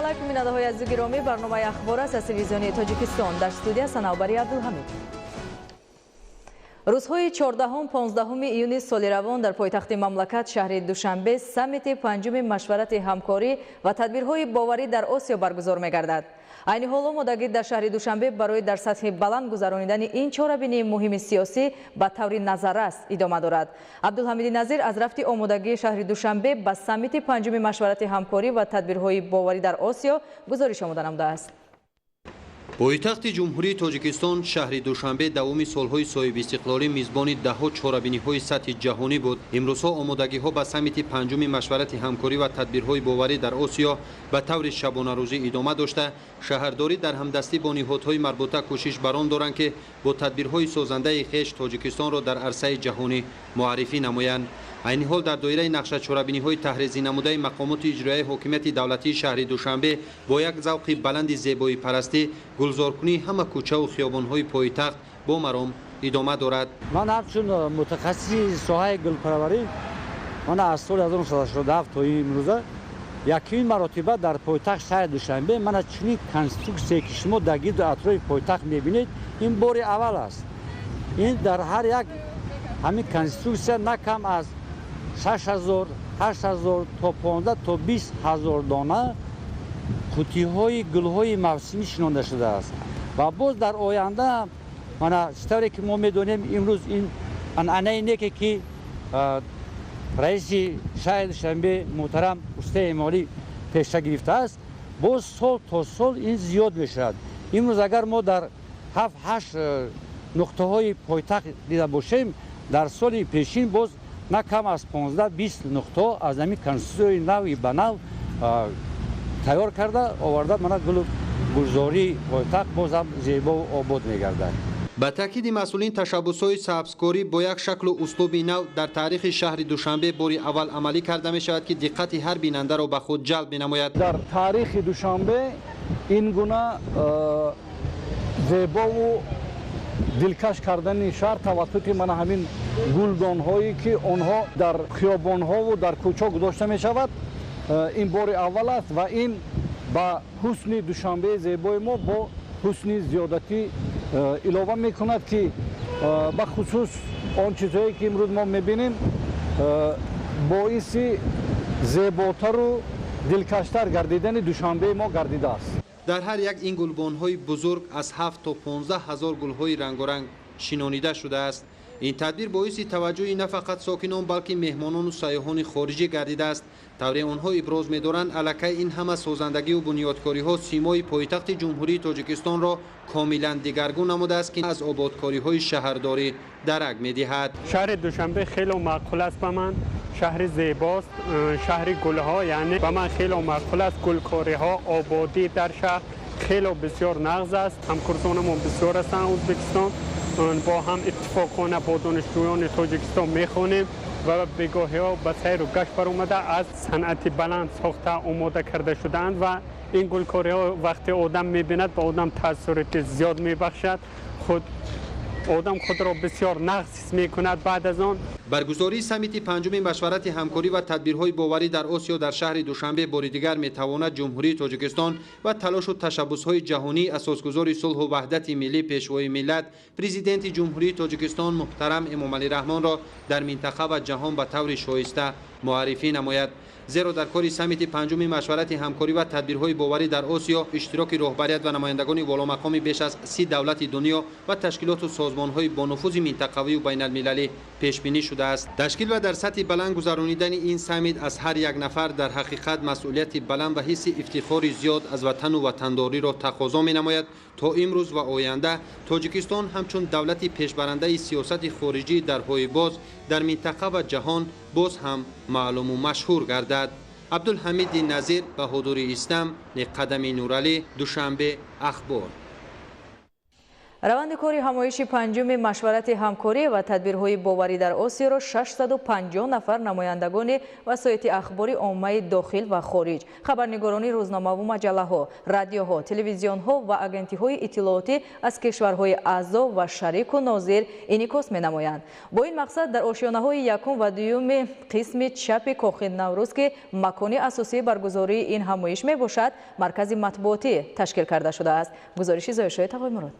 Алайкум, бинандаҳои азизу гиромӣ. Барномаи «Ахбор» аст аз Телевизиони Тоҷикистон. Дар студия Санавбари Абдулҳамид. Рӯзҳои 14, 15 июни соли равон дар пойтахти мамлакат, шаҳри Душанбе, саммити панҷуми Машварати ҳамкорӣ ва тадбирҳои боварӣ дар Осиё баргузор мегардад. Айни ҳол омодагӣ дар шаҳри Душанбе барои дар сатҳи баланд гузаронидани ин чорабинии муҳими сиёсӣ ба таври назаррас идома дорад. Абдулҳамиди Назир аз рафти омодагии шаҳри Душанбе ба саммити панҷуми Машварати ҳамкорӣ ва тадбирҳои боварӣ дар Осиё гузориш омода намудааст. Пойтахти Ҷумҳурии Тоҷикистон, шаҳри Душанбе, давоми солҳои соҳибистиқлолӣ мизбони даҳҳо чорабиниҳои сатҳи ҷаҳонӣ буд. Имрӯзҳо омодагиҳо ба саммити панҷуми Машварати ҳамкорӣ ва тадбирҳои боварӣ дар Осиё ба таври шабонарӯзӣ идома дошта, шаҳрдорӣ дар ҳамдастӣ бо ниҳодҳои марбута кӯшиш бар он доранд, ки бо тадбирҳои созандаи хеш Тоҷикистонро дар арсаи ҷаҳонӣ муаррифӣ намоянд. Айни ҳол дар доираи нақша чорабиниҳои таҳрезӣ намудаи мақомоти иҷроияи ҳокимияти давлатии шаҳри Душанбе бо як завқи баланди зебоипарастӣ гулзоркунии ҳама кӯчаву хиёбонҳои пойтахт бо маром идома дорад. Ман ҳамчун мутахассиси соҳаи гулпарварӣ, ман аз соли 1987 то имрӯза якумин маротиба дар пойтахт, шаҳри Душанбе, мана чунин конструксие, ки шумо дар гирду атрофи пойтахт мебинед, ин бори аввал аст. Ин дар ҳар як ҳамин конструксия на кам аз 6000, 8000 то 15 то 20 000 дона қуттиҳои гулҳои мавсимӣ шинонда шудааст. Ва боз дар оянда, мана чӣ тавре ки мо медонем, имрӯз ин анъанаи неке, ки раиси шаҳри Душанбе муҳтарам Рустам Эмомалӣ пеша гирифтааст, боз сол то сол ин зиёд мешавад. Имрӯз агар мо дар ҳафт, ҳашт нуқтаҳои пойтахт дида бошем, дар соли пешин боз на кам аз 15, 20 нуқта аз ҳамин конструксияи нави ба нав тайёр карда оварда, мана гулу гулзории пойтахт боз ҳам зебову обод мегардад. Ба таъкиди масъулин, ташаббусҳои сабзкорӣ бо як шаклу услуби нав дар таърихи шаҳри Душанбе бори аввал амалӣ карда мешавад, ки диққати ҳар бинандаро ба худ ҷалб менамояд. Дар таърихи Душанбе ин гуна зебову дилкаш кардани шаҳр тавассути мана ҳамин гулдонҳое, ки онҳо дар хиёбонҳову дар кӯчаҳо гузошта мешавад, ин бори аввал аст ва ин ба ҳусни Душанбеи зебои мо бо ҳусни зиёдатӣ илова мекунад, ки бахусус он чизҳое, ки имрӯз мо мебинем, боиси зеботару дилкаштар гардидани Душанбеи мо гардидааст. Дар ҳар як ин гулбонҳои бузург аз 7 то 15 000 гулҳои рангоранг шинонида шудааст. Ин тадбир боиси таваҷҷӯҳи на фақат сокинон, балки меҳмонону сайёҳони хориҷӣ гардидааст. Тавре онҳо иброз медоранд, аллакай ин ҳама созандагиву бунёдкориҳо симои пойтахти Ҷумҳурии Тоҷикистонро комилан дигаргун намудааст, ки аз ободкориҳои шаҳрдорӣ дарак медиҳад. Шаҳри Душанбе хеле маъқул аст ба ман. Шаҳри зебост, шаҳри гулҳо, яъне ба ман хеле маъқул аст. Гулкориҳо, ободӣ дар шаҳр хеле бисёр нағз аст. Ҳамкурсонамон бисёр ҳастанд Ӯзбекистон, бо ҳам иттифоқона бо донишҷӯёни Тоҷикистон мехонем ва бегоҳиҳо ба сайру гашт баромада, аз санъати баланд сохта омода карда шудаанд ва ин гулкориҳо вақте одам мебинад, ба одам таассуроти зиёд мебахшад. Худ одам худро бисёр нағз ҳис мекунад баъд аз он. Баргузории саммити панҷуми Машварати ҳамкорӣ ва тадбирҳои боварӣ дар Осиё дар шаҳри Душанбе бори дигар метавонад Ҷумҳурии Тоҷикистон ва талошу ташаббусҳои ҷаҳонии асосгузори сулҳу ваҳдати миллӣ, Пешвои миллат, Президенти Ҷумҳурии Тоҷикистон муҳтарам Эмомалӣ Раҳмонро дар минтақа ва ҷаҳон ба таври шоиста муаррифӣ намояд. Зеро дар кори саммити панҷуми Машварати ҳамкорӣ ва тадбирҳои боварӣ дар Осиё иштироки роҳбарият ва намояндагони воломақоми беш аз 30 давлати дунё ва ташкилоту созмонҳои бонуфузи минтақавию байналмилалӣ пешбинӣ шудааст. Ташкил ва дар сатҳи баланд гузаронидани ин саммит аз ҳар як нафар дар ҳақиқат масъулияти баланд ва ҳисси ифтихори зиёд аз ватану ватандориро тақозо менамояд, то имрӯз ва оянда Тоҷикистон ҳамчун давлати пешбарандаи сиёсати хориҷии дарҳои боз дар минтақа ва ҷаҳон боз ҳам маълуму машҳур гардад. Абдулҳамиди Назир, Баҳодури Истам, Неққадами Нуралӣ, Душанбе, «Ахбор». Раванди кори ҳамоиши панҷуми машварати ҳамкорӣ ва тадбирҳои боварӣ дар Осиёро 650 нафар намояндагони васоити ахбори оммаи дохил ва хориҷ, хабарнигорони рӯзномаву маҷаллаҳо, радиоҳо, телевизионҳо ва агентиҳои иттилоотӣ аз кишварҳои аъзо ва шарику нозир инъикос менамоянд. Бо ин мақсад дар ошёнаҳои якум ва дуюми қисми чапи Кохи Наврӯз, ки макони асосии баргузории ин ҳамоиш мебошад, маркази матбуотӣ ташкил карда шудааст. Гузориши Зоиршоҳи Тағоймурод.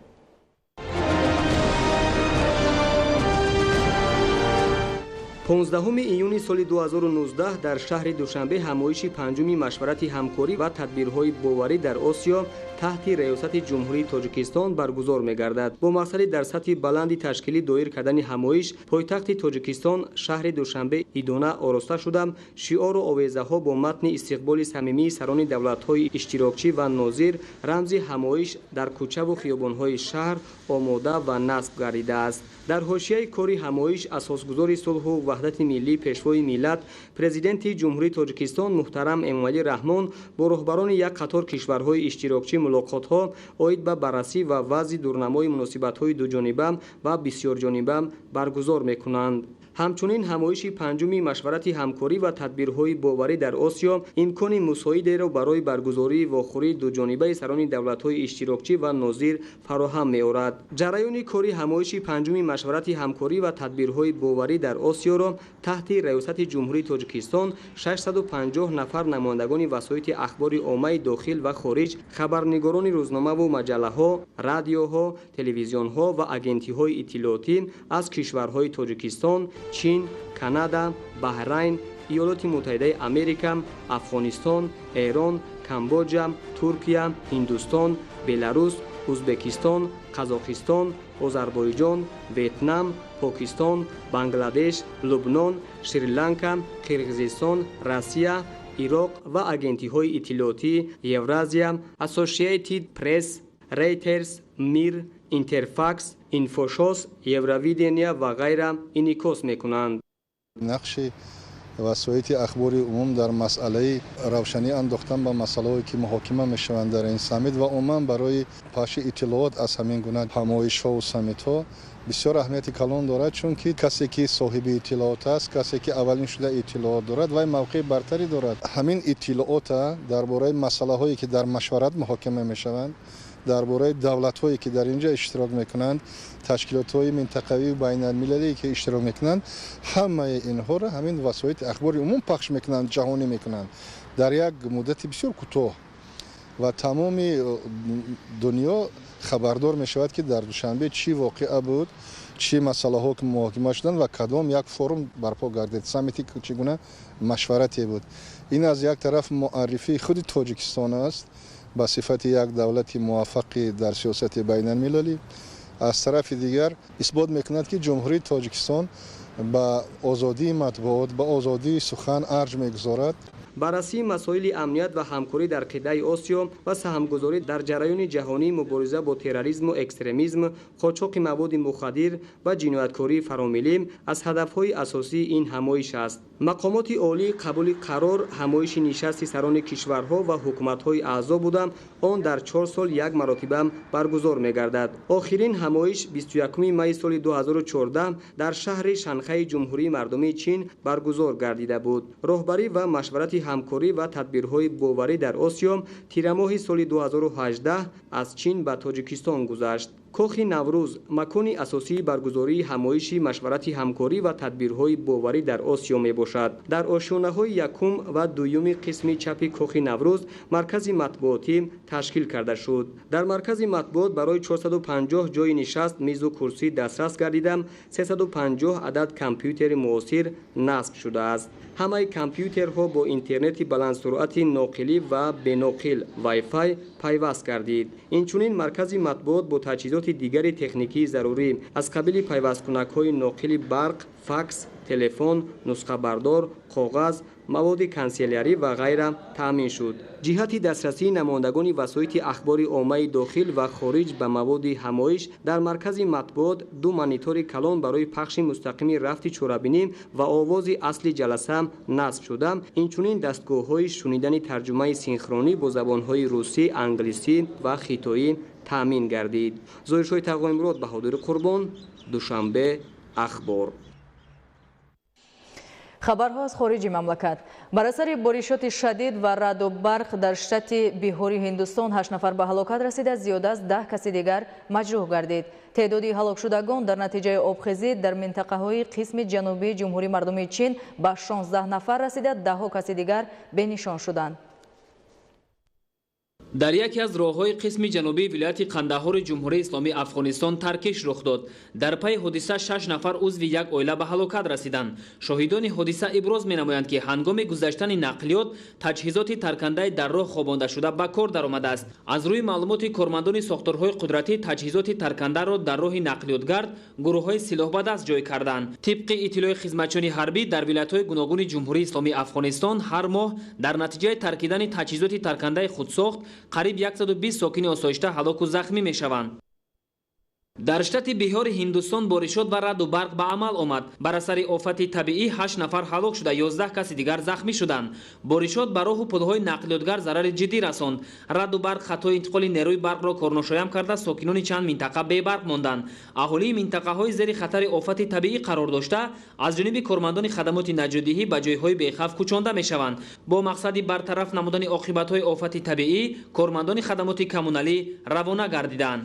15 июни соли 2019 дар шаҳри Душанбе ҳамоиши панҷуми машварати ҳамкорӣ ва тадбирҳои боварӣ дар Осиё таҳти раёсати Ҷумҳурии Тоҷикистон баргузор мегардад. Бо мақсади дар сатҳи баланди ташкилӣ доир кардани ҳамоиш, пойтахти Тоҷикистон шаҳри Душанбе идона ороста шуда, шиору овезаҳо бо матни истиқболи самимии сарони давлатҳои иштирокчӣ ва нозир рамзи ҳамоиш дар кӯчаву хиёбонҳои шаҳр омода ва насб гардидааст. Дар ҳошияи кори ҳамоиш асосгузори сулҳу ваҳдати миллӣ, пешвои миллат, президенти Ҷумҳурии Тоҷикистон муҳтарам Эмомалӣ Раҳмон бо роҳбарони як қатор кишварҳои иштирокчӣ мулоқотҳо оид ба баррасӣ ва вазъи дурнамои муносибатҳои дуҷониба ва бисёрҷониба баргузор мекунанд. Ҳамчунин ҳамоиши панҷуми машварати ҳамкорӣ ва тадбирҳои боварӣ дар Осиё имкони мусоидеро барои баргузории вохӯрии дуҷонибаи сарони давлатҳои иштирокчӣ ва нозир фароҳам меорад. Ҷараёни кори ҳамоиши панҷуми машварати ҳамкорӣ ва тадбирҳои боварӣ дар Осиёро таҳти раёсати Ҷумҳурии Тоҷикистон 650 нафар намояндагони васоити ахбори оммаи дохил ва хориҷ, хабарнигорони рӯзномаву маҷаллаҳо, радиоҳо, телевизионҳо ва агентиҳои иттилоотӣ аз кишварҳои Тоҷикистон, Чин, Канада, Баҳрайн, Иёлоти Муттаҳидаи Америка, Афғонистон, Эрон, Камбоҷа, Туркия, Ҳиндустон, Беларус, Узбекистон, Қазоқистон, Озарбойҷон, Ветнам, Покистон, Бангладеш, Лубнон, Шри-Ланка, Қирғизистон, Россия, Ироқ ва агентиҳои иттилоотӣ Евразия, Associated Press, Reuters, Мир, Интерфакс, Инфошос, Евровидения ва ғайра инъикос мекунанд. Нақши васоити ахбори умум дар масъалаи равшанӣ андохтан ба масъалаҳое ки муҳокима мешаванд дар ин саммит ва умуман барои пахши иттилоот аз ҳамин гуна ҳамоишҳову саммитҳо бисёр аҳамияти калон дорад, чунки касе ки соҳиби иттилоот аст, касе ки аввалин шуда иттилоот дорад, вай мавқеи бартарӣ дорад. Ҳамин иттилоота дар бораи масъалаҳое ки дар машварат муҳокима мешаванд, дар бораи давлатҳое ки дар ин ҷо иштирок мекунанд, ташкилотҳои минтақавию байналмилалие ки иштирок мекунанд, ҳамаи инҳоро ҳамин васоити ахбори умум пахш мекунанд, ҷаҳонӣ мекунанд дар як муддати бисёр кӯтоҳ ва тамоми дунё хабардор мешавад, ки дар Душанбе чӣ воқеа буд, чӣ масъалаҳо муҳокима шуданд ва кадом як форум барпо гардид, саммити чӣ гуна машварате буд. Ин аз як тараф муаррифии худи Тоҷикистон аст ба сифати як давлати муваффақи дар сиёсати байналмилалӣ, аз тарафи дигар исбот мекунад, ки Ҷумҳурии Тоҷикистон ба озодии матбуот, ба озодии сухан арҷ мегузорад. Баррасии масоили амният ва ҳамкорӣ дар қитъаи Осиё ва саҳмгузорӣ дар ҷараёни ҷаҳонии мубориза бо терроризму экстремизм, қочоқи маводи мухаддир ва ҷинояткории фаромиллӣ аз ҳадафҳои асосии ин ҳамоиш аст. Мақомоти олии қабули қарор ҳамоиши нишасти сарони кишварҳо ва ҳукуматҳои аъзо буда, он дар 4 сол як маротиба баргузор мегардад. Охирин ҳамоиш 21 майи соли 2014 дар шаҳри Шанхайи Ҷумҳурии Мардумии Чин баргузор гардида буд. Роҳбарӣ ва машварати ҳамкорӣ ва тадбирҳои боварӣ дар Осиё тирамоҳи соли 2018 аз Чин ба Тоҷикистон гузашт. Кохи Наврӯз макони асосии баргузории ҳамоиши машварати ҳамкорӣ ва тадбирҳои боварӣ дар Осиё мебошад. Дар ошёнаҳои якум ва дуюми қисми чапи Кохи Наврӯз маркази матбуотӣ ташкил карда шуд. Дар маркази матбуот барои 450 ҷойи нишаст мизу курсӣ дастрас гардида, 350 адад компютери муосир насб шудааст. Ҳамаи компютерҳо бо интернети баландсуръати ноқилӣ ва беноқил Wi-Fi пайваст гардид. Инчунин маркази матбуот бо таҷҳизоти дигари техникии зарурӣ аз қабили пайвасткунакҳои ноқили барқ, факс, телефон, нусхабардор, коғаз, маводи канселярӣ ва ғайра таъмин шуд. Ҷиҳати дастрасии намояндагони васоити ахбори оммаи дохил ва хориҷ ба маводи ҳамоиш дар маркази матбуот 2 монитори калон барои пахши мустақими рафти чорабинӣ ва овози асли ҷаласа насб шуда, инчунин дастгоҳҳои шунидани тарҷумаи синхронӣ бо забонҳои русӣ, англисӣ ва хитоӣ Таъмин гардид. Зоҳиршоҳи Тағоимурод, Баҳодури Қурбон, Душанбе, Ахбор. Хабарҳо аз хориҷи мамлакат. Бар асари боришоти шадид ва раъду барқ дар штати Биҳори Ҳиндустон 8 нафар ба ҳалокат расида, зиёда аз 10 каси дигар маҷрӯҳ гардид. Теъдоди ҳалокшудагон дар натиҷаи обхезӣ дар минтақаҳои қисми ҷанубии Ҷумҳурии Мардумии Чин ба 16 нафар расида, даҳҳо каси дигар бенишон шуданд. Дар яке аз роҳҳои қисми ҷанубии вилояти Қандаҳори Ҷумҳурии Исломии Афғонистон таркиш рух дод. Дар пайи ҳодиса 6 нафар узви як оила ба ҳалокат расиданд. Шоҳидони ҳодиса иброз менамоянд, ки ҳангоми гузаштани нақлиёт таҷҳизоти таркандаи дар роҳ хобондашуда ба кор даромадааст. Аз рӯи маълумоти кормандони сохторҳои қудратӣ, таҷҳизоти таркандаро дар роҳи нақлиётгард гурӯҳҳои силоҳбадаст ҷой карданд. Тибқи иттилои хизматчиёни ҳарбӣ, дар вилоятҳои гуногуни Ҷумҳурии Исломии Афғонистон ҳар моҳ дар натиҷаи таркидани таҷҳизоти таркандаи худсохт қариб 120 сокини осоишта ҳалоку захмӣ мешаванд. Дар штати Биҳори Ҳиндустон боришот ва раъду барқ ба амал омад. Бар асари офати табиӣ 8 нафар ҳалок шуда, 11 каси дигар захмӣ шуданд. Боришот ба роҳу пулҳои нақлиётгар зарари ҷиддӣ расонд. Раъду барқ хатҳои интиқоли нерӯи барқро корношоям карда, сокинони чанд минтақа бебарқ монданд. Аҳолии минтақаҳои зери хатари офати табиӣ қарор дошта, аз ҷониби кормандони хадамоти наҷотдиҳӣ ба ҷойҳои бехавф кӯчонда мешаванд. Бо мақсади бартараф намудани оқибатҳои офати табиӣ, кормандони хадамоти коммуналӣ равона гардиданд.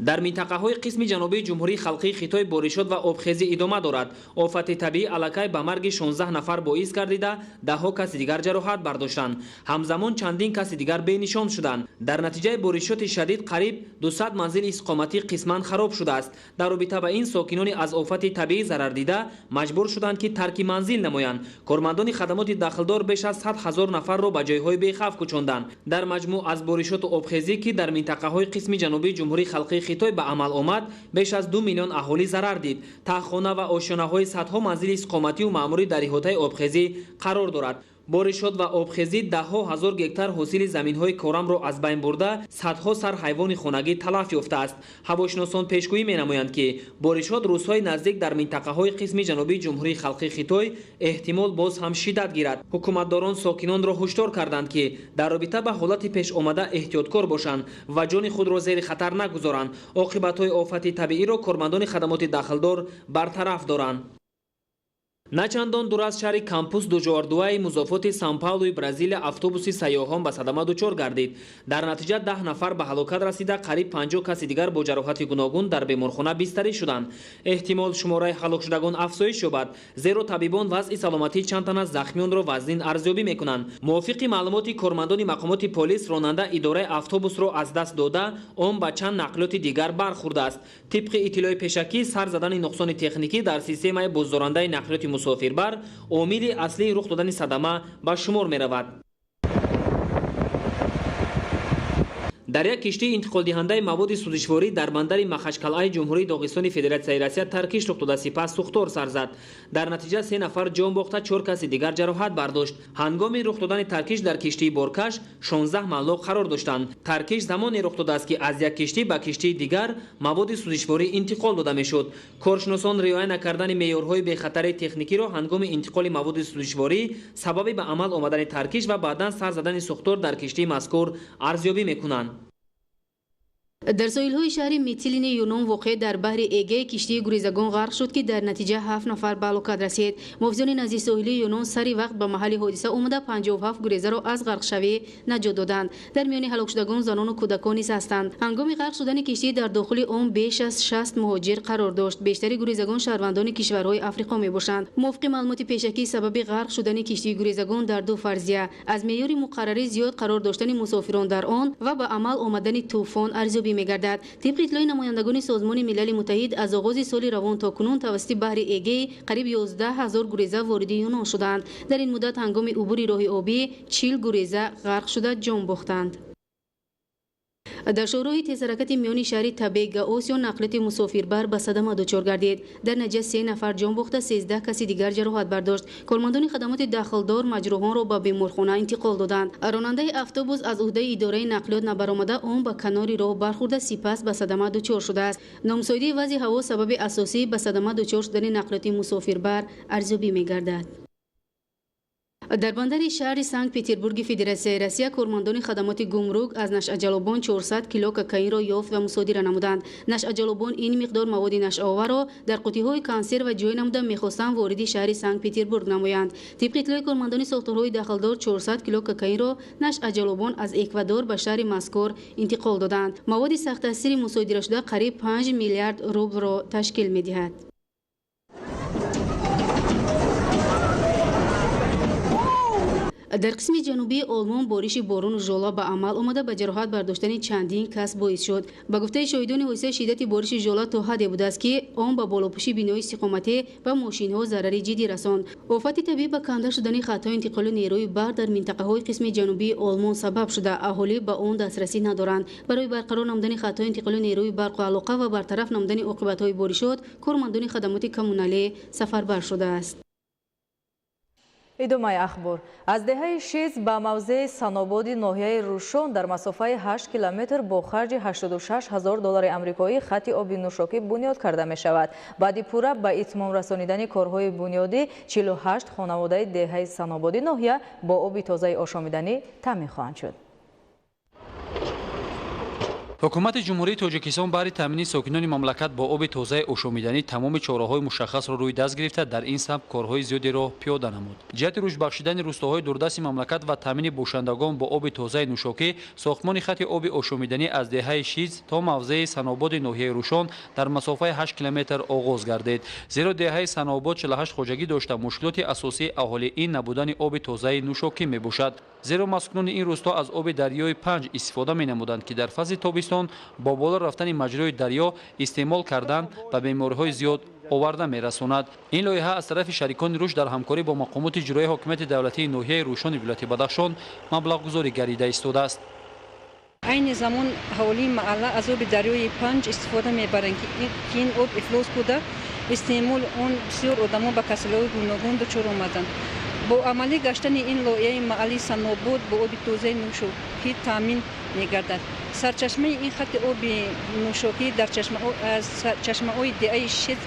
Дар минтақаҳои қисми ҷанубии Ҷумҳурии Халқии Хитой боришот ва обхезӣ идома дорад. Офати табиӣ аллакай ба марги 16 нафар боис гардида, даҳҳо каси дигар ҷароҳат бардоштанд. Ҳамзамон чандин каси дигар бенишон шуданд. Дар натиҷаи боришоти шадид қариб 200 манзили истиқоматӣ қисман хароб шудааст. Дар робита ба ин сокинони аз офати табиӣ зарардида маҷбур шуданд, ки тарки манзил намоянд. Кормандони хадамоти дахлдор беш аз 100 ҳазор нафарро ба ҷойҳои бехавф кӯчонданд. Дар маҷмӯъ аз боришоту обхезӣ, ки дар минтақаҳои қисми ҷанубии Ҷумҳурии Халқии Хитой ба амал омад, беш аз 2 миллион аҳолӣ зарар дид. Таҳхона ва ошёнаҳои садҳо манзили истиқоматию маъмурӣ дар иҳотаи обхезӣ қарор дорад. Боришот ва обхезӣ даҳҳо ҳазор гектар ҳосили заминҳои корамро аз байн бурда, садҳо сар ҳайвони хонагӣ талаф ёфтааст. Ҳавошиносон пешгӯӣ менамоянд, ки боришот рӯзҳои наздик дар минтақаҳои қисми ҷанубии Ҷумҳурии Халқии Хитой эҳтимол боз ҳам шиддат гирад. Ҳукуматдорон сокинонро ҳушдор карданд, ки дар робита ба ҳолати пешомада эҳтиёткор бошанд ва ҷони худро зери хатар нагузоранд. Оқибатҳои офати табииро кормандони хадамоти дахлдор бартараф доранд. На чандон дур аз шаҳри Кампус Дуҷоардуаи музофоти Сан-Паулуи Бразилия автобуси сайёҳон ба садама дучор гардид. Дар натиҷа 10 нафар ба ҳалокат расида, қариб 50 каси дигар бо ҷароҳати гуногун дар беморхона бистарӣ шуданд. Эҳтимол шумораи ҳалокшудагон афзоиш ёбад, зеро табибон вазъи саломатии чанд тан аз захмионро вазнин арзёбӣ мекунанд. Мувофиқи маълумоти кормандони мақомоти полис, ронанда идораи автобусро аз даст дода, он ба чанд нақлиёти дигар бархӯрдааст. Тибқи иттилои пешакӣ, сар задани нуқсони техникӣ дар системаи боздорандаи нақлиёти мусофирбар омили аслии рух додани садама ба шумор меравад. Дар як киштии интиқолдиҳандаи маводи сӯзишворӣ дар бандари Махачкалаи Ҷумҳурии Доғистони Федератсияи Россия таркиш рух дода, сипас сӯхтор сар зад. Дар натиҷа 3 нафар ҷон бохта, 4 каси дигар ҷароҳат бардошт. Ҳангоми рух додани таркиш дар киштии боркаш 16 маллоқ қарор доштанд. Таркиш замоне рух додааст, ки аз як киштӣ ба киштии дигар маводи сӯзишворӣ интиқол дода мешуд. Коршиносон риоя накардани меъёрҳои бехатари техникиро ҳангоми интиқоли маводи сӯзишворӣ сабаби ба амал омадани таркиш ва баъдан сар задани сӯхтор дар киштии мазкур арзёбӣ мекунанд. Дар соҳилҳои шаҳри Метилини Юнон воқеъ дар баҳри Эгей киштии гурезагон ғарқ шуд, ки дар натиҷа 7 нафар ба ҳалокат расид. Муҳофизони назди соҳилии Юнон сари вақт ба маҳалли ҳодиса омада 57 гурезаро аз ғарқшавӣ наҷот доданд. Дар миёни ҳалокшудагон занону кӯдакон низ ҳастанд. Ҳангоми ғарқ шудани киштӣ дар дохили он беш аз 60 муҳоҷир қарор дошт. Бештари гурезагон шаҳрвандони кишварҳои Африқо мебошанд. Мувофиқи маълумоти пешакӣ, сабаби ғарқ шудани киштии гурезагон дар ду фарзия: аз меъёри муқаррарӣ зиёд қарор доштани мусофирон дар он ва ба амал омадани тӯфон арзёбӣ мегардад. Тибқи иттилои намояндагони Созмони Милали Муттаҳид, аз оғози соли равон то кунун тавассути баҳри Эгей қариб 11 ҳазор гуреза вориди Юнон шуданд. Дар ин муддат ҳангоми убури роҳи обӣ 40 гуреза ғарқ шуда ҷон бохтанд. Дар шоҳроҳи тезҳаракати миёни шаҳри Табега Осиё нақлиёти мусофирбар ба садама дучор гардид. Дар натиҷа 3 нафар ҷон бохта, 13 каси дигар ҷароҳат бардошт. Кормандони хадамоти дахлдор маҷрӯҳонро ба беморхона интиқол доданд. Ронандаи автобус аз уҳдаи идораи нақлиёт набаромада, он ба канори роҳ бархӯрда, сипас ба садама дучор шудааст. Номусоидаи вазъи ҳаво сабаби асосии ба садама дучор шудани нақлиёти мусофирбар арзёбӣ мегардад. Дар бандари шаҳри Санкт-Петербурги Федератсияи Россия кормандони хадамоти гумрук аз нашъаҷалобон 400 кило кокаинро ёфт ва мусодира намуданд. Нашъаҷалобон ин миқдор маводи нашъаоварро дар қутиҳои консерва ҷой намуда мехостанд вориди шаҳри Санкт-Петербург намоянд. Тибқи иттилои кормандони сохторҳои дахлдор 400 кило кокаинро нашъаҷалобон аз Эквадор ба шаҳри мазкур интиқол доданд. Маводи сахттаъсири мусодирашуда қариб 5 миллиард рублро ташкил медиҳад. Дар қисми ҷанубии Олмон бориши борону жола ба амал омада ба ҷароҳат бардоштани чандин кас боис шуд. Ба гуфтаи шоҳидони ҳодиса, шиддати бориши жола то ҳадде будааст, ки он ба болопӯши бинои истиқоматӣ ва мошинҳо зарари ҷиддӣ расонд. Офати табиӣ ба канда шудани хатҳои интиқоли нерӯи барқ дар минтақаҳои қисми ҷанубии Олмон сабаб шуда, аҳолӣ ба он дастрасӣ надоранд. Барои барқарор намудани хатҳои интиқоли нерӯи барқу алоқа ва бартараф намудани оқибатҳои боришот, кормандони хадамоти коммуналӣ сафарбар шудааст. Идомаи ахбор. Аз деҳаи Шиз ба мавзеи Санободи ноҳияи Рушон дар масофаи 8 километр бо харҷи 86 ҳазор доллари амрикоӣ хати оби нӯшокӣ бунёд карда мешавад. Баъди пурра ба итмом расонидани корҳои бунёдӣ 48 хонаводаи деҳаи Санободи ноҳия бо оби тозаи ошомиданӣ таъмин хоҳанд шуд. Ҳукумати Ҷумҳурии Тоҷикистон баҳри таъмини сокинони мамлакат бо оби тозаи ошомиданӣ тамоми чораҳои мушаххасро рӯи даст гирифта, дар ин самт корҳои зиёдеро пиёда намуд. Ҷиҳати рушд бахшидани рӯстоҳои дурдасти мамлакат ва таъмини бошандагон бо оби тозаи нӯшокӣ, сохтмони хати оби ошомиданӣ аз деҳаи Шиз то мавзеи Санободи ноҳияи Рушон дар масофаи 8 километр оғоз гардид. Зеро деҳаи Санобод 48 хоҷагӣ дошта, мушкилоти асосии аҳолӣ ин набудани оби тозаи нӯшокӣ мебошад. Зеро маскунони ин рӯсто аз оби дарёи Панҷ истифода менамуданд, ки дар фасли тобистон бо боло рафтани маҷрои дарё истеъмол кардан ба бемориҳои зиёд оварда мерасонад. Ин лоиҳа аз тарафи шарикони рушд дар ҳамкорӣ бо мақомоти иҷроияи ҳокимияти давлатии ноҳияи Рушони вилояти Бадахшон маблағгузорӣ гардида истодааст. Айни замон аҳолии маҳалла аз оби дарёи Панҷ истифода мебаранд, ки ин об ифлос буда, истеъмоли он бисёр одамон ба касалиҳои гуногун дучор омаданд. Бо амалӣ гаштани ин лоиҳаи маҳаллии Санобод бо оби тозаи нӯшокӣ таъмин мегардад. Сарчашмаи ин хати оби нӯшокӣ дар чашмаҳои деҳаи Шиз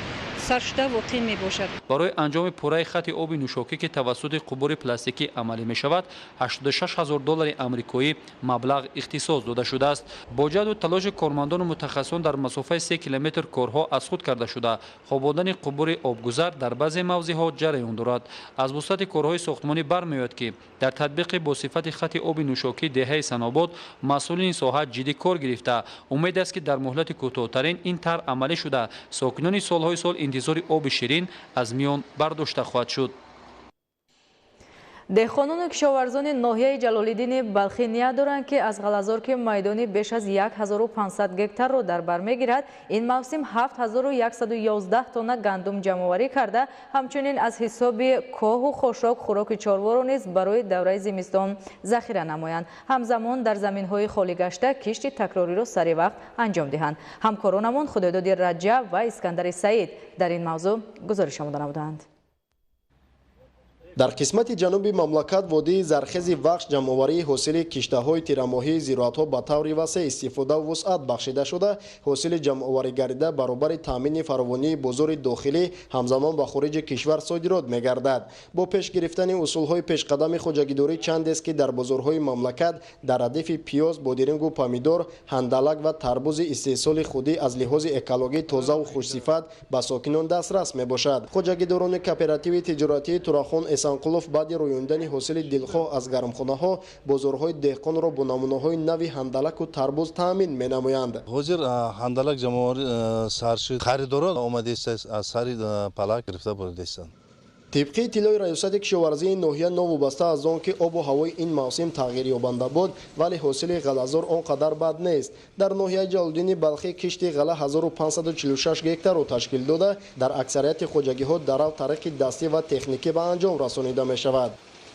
сар шуда воқеъ мебошад. Барои анҷоми пурраи хати оби нӯшокӣ, ки тавассути қубури пластикӣ амалӣ мешавад, 86 ҳазор доллари амрикоӣ маблағ ихтисос дода шудааст. Бо ҷаҳду талоши кормандону мутахассисон дар масофаи 3 километр корҳо аз худ карда шуда, хобондани қубури обгузар дар баъзе мавзеъҳо ҷараён дорад. Аз вусъати корҳои сохтмонӣ бармеояд, ки дар татбиқи бо сифати хати оби нӯшокӣ деҳаи Санобод масъулини соҳа ҷиддӣ кор гирифта, умед аст, ки дар муҳлати кӯтоҳтарин ин тарҳ амалӣ шуда, сокинони солҳои сол интизори оби ширин аз миён бардошта хоҳад шуд. Деҳқонону кишоварзони ноҳияи Ҷалолиддини Балхӣ ният доранд, ки аз ғалазор, ки майдони беш аз 1500 гектарро дар бар мегирад, ин мавсим 7111 тонна гандум ҷамъоварӣ карда, ҳамчунин аз ҳисоби коҳу хошок хӯроки чорворо низ барои давраи зимистон захира намоянд. Ҳамзамон дар заминҳои холигашта кишти такрориро сари вақт анҷом диҳанд. Ҳамкоронамон Худойдоди Раҷаб ва Искандари Саид дар ин мавзӯъ гузориш омода намуданд. Дар қисмати ҷануби мамлакат водии зархези Вахш ҷамъоварии ҳосили киштаҳои тирамоҳии зироатҳо ба таври васеъ истифода вусъат бахшида шуда, ҳосили ҷамъоварӣ гардида баробари таъмини фаровонии бозори дохилӣ ҳамзамон ба хориҷи кишвар содирот мегардад. Бо пеш гирифтани усулҳои пешқадами хоҷагидорӣ чандест, ки дар бозорҳои мамлакат дар радифи пиёз, бодирингу помидор, ҳандалак ва тарбузи истеҳсоли худӣ аз лиҳози экологӣ тозаву хушсифат ба сокинон дастрас мебошад. Хоҷагидорони кооперативи тиҷоратии Турахон Эсанқулов баъди рӯёндани ҳосили дилхоҳ аз гармхонаҳо бозорҳои деҳқонро бо намунаҳои нави ҳандалаку тарбуз таъмин менамоянд. Ҳозир ҳандалак ҷамъоварӣ сар шуд, харидорон омадаистанд, аз сари палак гирифта бурдаистанд. Тибқи иттилои раёсати кишоварзии ноҳия, новобаста аз он ки обу ҳавои ин мавсим тағйирёбанда буд, вале ҳосили ғалазор он қадар бад нест. Дар ноҳияи Ҷалолиддини Балхӣ кишти ғала 1546 гектарро ташкил дода, дар аксарияти хоҷагиҳо дарав тариқи дастӣ ва техникӣ ба анҷом расонида мешавад.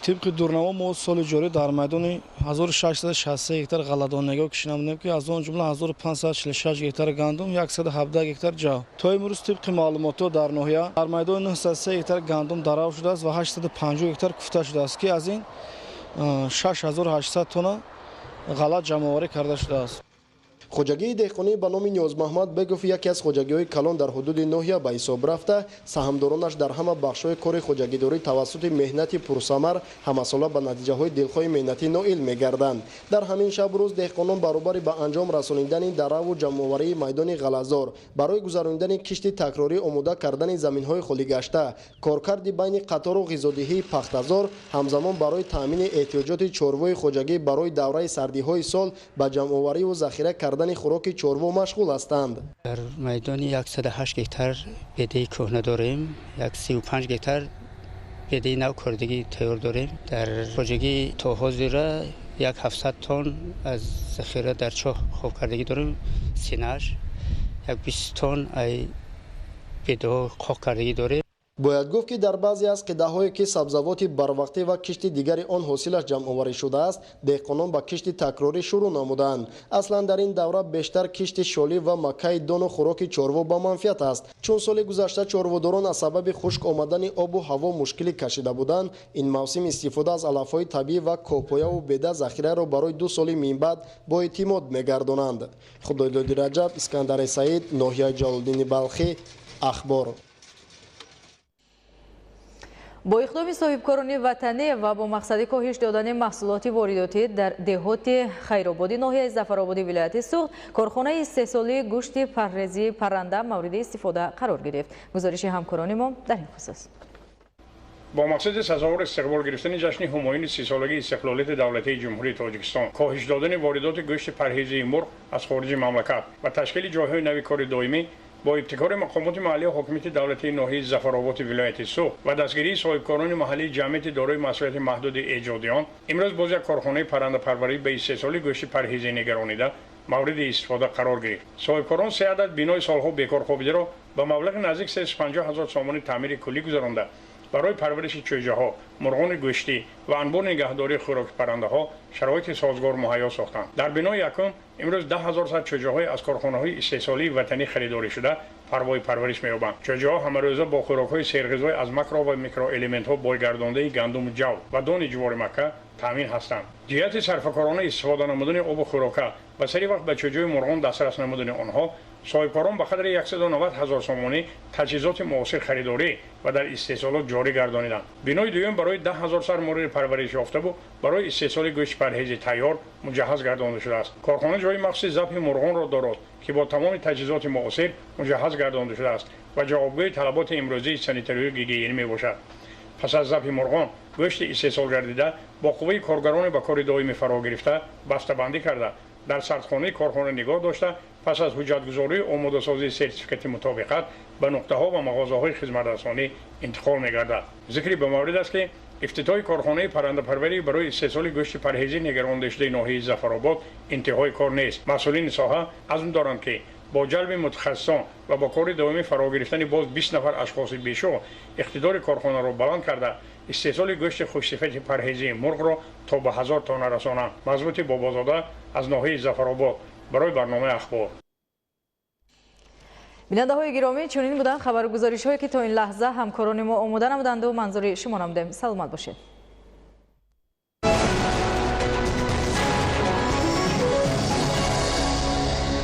Тибқи дурнамо мо соли ҷорӣ дар майдони 1663 гектар ғалладонагиҳо кишт намудем, ки аз он ҷумла 1546 гектар гандум, 117 гектар ҷав. То имрӯз тибқи маълумотҳо дар ноҳия дар майдони 903 гектар гандум дарав шудааст ва 850 гектар куфта шудааст, ки аз ин 6800 тонна ғалла ҷамъоварӣ карда шудааст. Хоҷагии деҳқонӣ ба номи Ниёзмаҳмад Бегов яке аз хоҷагиҳои калон дар ҳудуди ноҳия ба ҳисоб рафта, саҳмдоронаш дар ҳама бахшҳои кори хоҷагидорӣ тавассути меҳнати пурсамар ҳамасола ба натиҷаҳои дилхоҳи меҳнатӣ ноил мегарданд. Дар ҳамин шабу рӯз деҳқонон баробари ба анҷом расонидани дараву ҷамъоварии майдони ғалазор барои гузаронидани кишти такрорӣ, омода кардани заминҳои холигашта, коркарди байни қатору ғизодиҳии пахтазор, ҳамзамон барои таъмини эҳтиёҷоти чорвои хоҷагӣ барои давраи сардиҳои сол ба ҷамъовариву захира кардани хӯроки чорво машғул ҳастанд. Дар майдони 108 гектар бедаи кӯҳна дорем, 35 гектар бедаи нав кордагӣ тайёр дорем. Дар хоҷагӣ то ҳозира 700 тонн аз захира дар чоҳ хоб кардагӣ дорем, синаш 20 тонн ай бедаҳо қоқ кардагӣ дорем. Бояд гуфт, ки дар баъзе аз қидаҳое, ки сабзавоти барвақтӣ ва кишти дигари он ҳосилаш ҷамъоварӣ шудааст, деҳқонон ба кишти такрорӣ шурӯъ намуданд. Аслан дар ин давра бештар кишти шолӣ ва маккаи дону хӯроки чорво ба манфиат аст. Чун соли гузашта чорводорон аз сабаби хушк омадани обу ҳаво мушкилӣ кашида буданд, ин мавсим истифода аз алафҳои табиӣ ва копояву беда захираро барои 2 соли минбаъд бо эътимод мегардонанд. Худойдоди Раҷаб, Искандари Саид, ноҳияи Ҷалолиддини Балхӣ, Ахбор. Бо иқдоми соҳибкорони ватанӣ ва бо мақсади коҳиш додани маҳсулоти воридотӣ дар деҳоти Хайрободи ноҳияи Зафарободи вилояти Суғд корхонаи истеҳсолии гӯшти паррезии парранда мавриди истифода қарор гирифт. Гузориши ҳамкорони мо дар ин хусус. Бо мақсади сазовор истиқбол гирифтани ҷашни ҳумоюни 30-солагии истиқлолияти давлатии Ҷумҳурии Тоҷикистон, коҳиш додани воридоти гӯшти парҳезии мурғ аз хориҷи мамлакат ва ташкили ҷойҳои нави кори доимӣ бо ибтикори мақомоти маҳаллии ҳокимияти давлатии ноҳияи Зафарободи вилояти Суғд ва дастгирии соҳибкорони маҳаллии ҷамъияти дорои масъулияти маҳдуди эҷодиён, имрӯз боз як корхонаи паррандапарварӣ ба истеҳсоли гӯшти парҳезӣ нигаронида мавриди истифода қарор гирифт. Соҳибкорон 3 адад бинои солҳо бекор хобидаро ба маблағи наздик 350 ҳазор сомонӣ таъмири куллӣ гузаронда, барои парвариши чӯҷаҳо, мурғони гӯштӣ ва анбори нигаҳдории хӯроки паррандаҳо шароити созгор муҳайё сохтанд. Дар бинои якум имрӯз 10 000 сар чӯҷаҳои аз корхонаҳои истеҳсолии ватанӣ харидорӣ шуда парвои парвариш меёбанд. Чӯҷаҳо ҳамарӯза бо хӯрокҳои серғизои аз макро ва микроэлементҳо бойгардондаи гандуму ҷав ва дони ҷувори макка таъмин ҳастанд. Ҷиҳати сарфакорона истифода намудани обу хӯрока ва сари вақт ба чӯҷаи мурғон дастрас намудани онҳо, соҳибкорон ба қадри 190 ҳазор сомонӣ таҷҳизоти муосир харидорӣ ва дар истеҳсолот ҷорӣ гардониданд. Бинои дуюм барои 10 000 сар мурғи парвариш ёфтабу барои истеҳсоли гӯшти парҳези тайёр муҷаҳҳаз гардонда шудааст. Корхона ҷои махсуси забҳи мурғонро дорад, ки бо тамоми таҷҳизоти муосир муҷаҳҳаз гардонда шудааст ва ҷавобгӯи талаботи имрӯзии санитарию гигиенӣ мебошад. Пас аз забҳи мурғон гӯшти истеҳсол гардида бо қувваи коргароне ба кори доимӣ фаро гирифта бастабандӣ карда дар сардхонаи корхона нигоҳ дошта, пас аз ҳуҷҷатгузории омодасозии сертификати мутобиқат ба нуқтаҳо ва мағозаҳои хизматрасонӣ интиқол мегардад. Зикри ба маврид аст, ки ифтитоҳи корхонаи паррандапарварӣ барои истеҳсоли гӯшти парҳезӣ нигарондашудаи ноҳияи Зафаробод интиҳои кор нест. Масъулини соҳа азм доранд, ки бо ҷалби мутахассисон ва бо кори доимӣ фаро гирифтани боз 20 нафар ашхоси бешуғл иқтидори корхонаро баланд карда истеҳсоли гӯшти хушсифати парҳезии мурғро то ба 1000 тонна расонанд. Мазбути Бобозода аз ноҳияи Зафаробод барои барномаи Ахбор. Бинандаҳои гиромӣ, чунин буданд хабаргузоришҳое, ки то ин лаҳза ҳамкорони мо омода намуданду манзури шумо намудем. Саломат бошед.